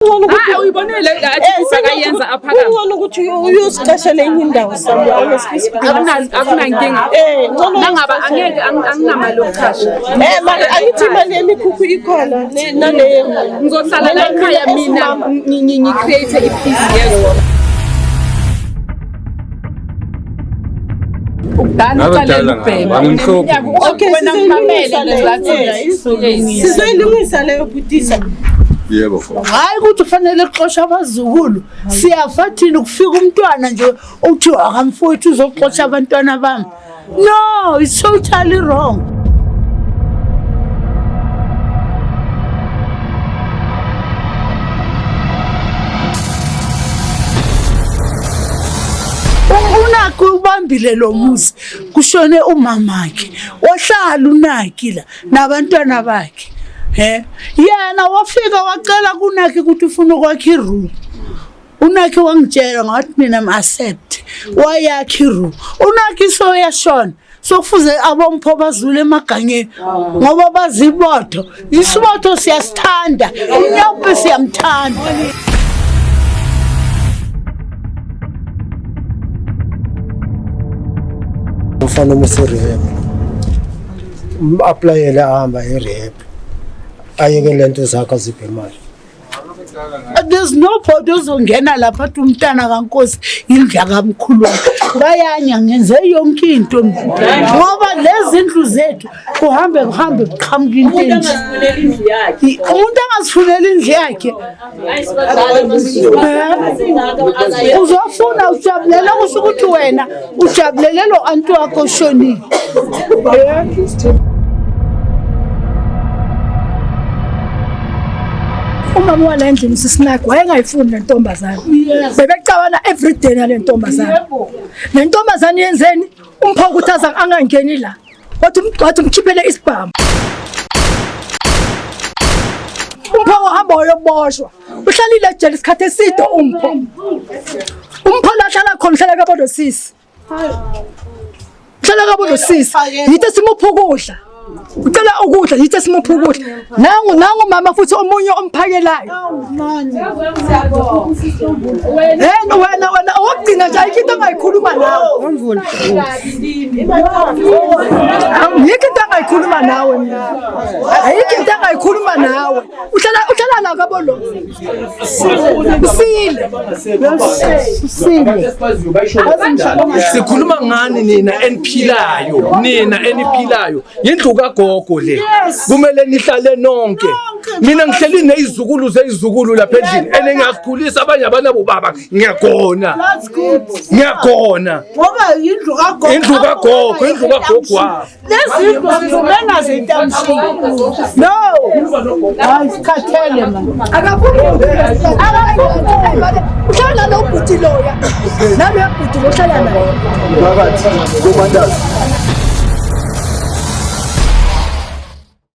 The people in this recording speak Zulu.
Kungcono ukuthi Ah, uyibonile athi bakayenza aphakama. Kungcono ukuthi uyosiqashela enye indawo somewhere, honestly speaking. Akunankinga. Ngcono Nangaba angeke anginamali yokuqasha. Mara angithi imali yemikhukhu ikhona nale Ngizohlala la ekhaya mina ngi-create i-peace yezo. Ukudala Ngabe uqalele kudala ukubhema. ngabo, angimhluphi. Uneminyaka Okay, wena sizoyilungisa ngimamele leyo. ngizathi. Sizoyilungisa leyo bhutisa. Yebo gogo. Hayi ukuthi ufanele kuxosha abazukulu, siyafa thina kufika umntwana nje uthi akamfowethu uzoxosha abantwana bami. No, it's totally wrong. Unaki ubambile lo muzi, kushone umamakhe, wahlala unaki la nabantwana bakhe. Yena wafika wacela kunaki ukuthi ufuna ukwakha iroom. Unaki wangitshela ngathi mina I'm accept. Wayakha iroom. Unaki soyashona. Sokufuze abompho bazule emagangeni ngoba bazibotho. Isibotho siyasithanda, unyawupe siyamthanda. Umfana omuserehab um-aplayele ahamba erehab ayeke le nto zakhe azibhemayo. There's no point ozongena lapha athi umntana kaNkosi indlu kamkhulu wakhe. Bayanya ngenze yonke into mina. Ngoba lezi ndlu zethu kuhambe kuhambe kuqhamuka into enje. Umuntu angazifuneli indlu yakhe. Uzofuna ujabulela kusho ukuthi wena ujabulele lo anti wakho oshonile. Umama wala endlini uSisinaki wayengayifuni le ntombazane. Bebexabana everyday nale ntombazane. Le ntombazane yenzeni? Umpho ukuthi aza angangeni la. Wathi umkhiphele isibhamu. Umpho wahamba wayoboshwa. Uhlalile ejele isikhathi eside umpho. Umpho la hlala khona uhlala kabo sisi. Uhlala kabo sisi. Yithi simupha ukudla. Ucela ukudla, yithi simupha ukudla. Nangu mama futhi omunye omphakelayo. Wena owokugcina nje ayikho into ongayikhuluma nawe. Ayikho into angayikhuluma nawe mina. Ayikho into angayikhuluma nawe. Uhlala la kabo lo. Usile. Usile. Sikhuluma ngani nina eniphilayo, nina eniphilayo. Indlu kagogo le. Kumele nihlale nonke. Mina ngihleli nezizukulu zezizukulu lapha endlini engingazikhulisa abanye abanabo baba ngiyagona. Ngiyagona. Ngoba indlu kagogo. Indlu kagogo, indlu kagogo wabo. Lezi ndlu sizomena zentamshini. No. Hayi sikhathele man. Akafuni. Uhlala nalo bhuti loya. Nalo bhuti lo uhlala naye. Phakathi kobandazi.